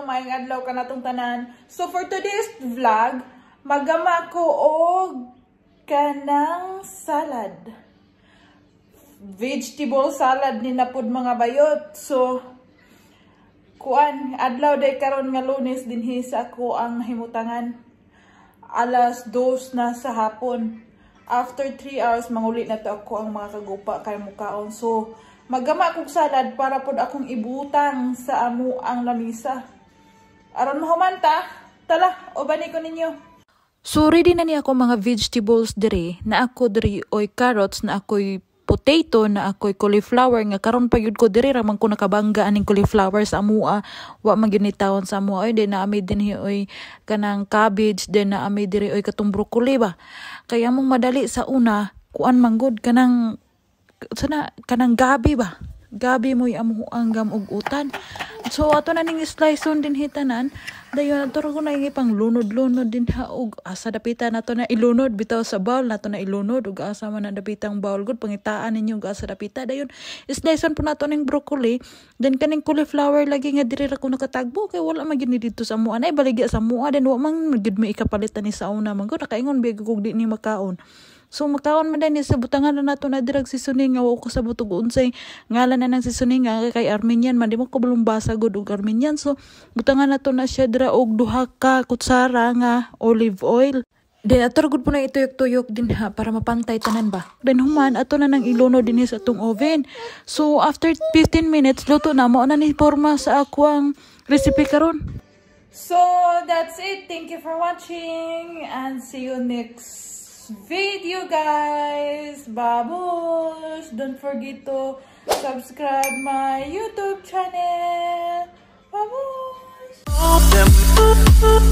Hello, maayong adlaw kanatong tanan. So for today's vlog, maggama ko og kanang salad. Vegetable salad ni na pud, mga bayot. So kuan, adlaw day karon nga Lunes dinhi sa ako ang nahimutangan. Alas 2 na sa hapon. After 3 hours manguli na to ako ang mga kagupa kay mukaon. So maggama kog salad para pod akong ibutang sa amo ang lamisa. Aron mahuman ta, tala, ubani ko ninyo. So ready na niya ako mga vegetables diri, na ako diri oy carrots, na ako'y potato, na ako'y cauliflower nga karon pa gyud ko diri ra man ko nakabangga aning cauliflower sa amua, wa man gyud ni tawon sa amua oy. Then naa mi dinhi oy kanang cabbage, then naa mi diri oy katong broccoli ba. Kaya mong madali sa una, kuan man gud, kanang sana kanang gabi ba, gabi mo'y amo ang gam og utan. So ato na ning slice on din hitanan. Dayon ato ra ko na pang lunod-lunod din ha, og asa dapita nato na ilunod bitaw sa bowl nato na ilunod, ug asa man na dapitang bowl gud, pangitaan ninyo og asa dapita. Dayon slice on po nato ning broccoli, then kaning cauliflower lagi nga diri ra ko nakatagbo kay wala man gyud ni didto sa amoa, nay baligya sa amoa, then wa man gyud may ikapalitan ni sa una man gud, nakaingon biya kog di ni makaon. So makaon man din sa butangan na nato na dirag seasoning nga wa ko sabot og unsay ngalan na ng seasoning nga kay Armenian man, di mo ko basa gud og Armenian. So butangan nato na siya dira og duha ka kutsara nga olive oil. Then ato ra gud po na ituyok-tuyok din ha para mapantay tanan ba. Then human ato na nang ilunod din sa atong oven. So after 15 minutes luto na. Mao na ni porma sa ako ang recipe karon. So that's it. Thank you for watching and see you next video, guys. Babush! Don't forget to subscribe my YouTube channel. Babush! Them.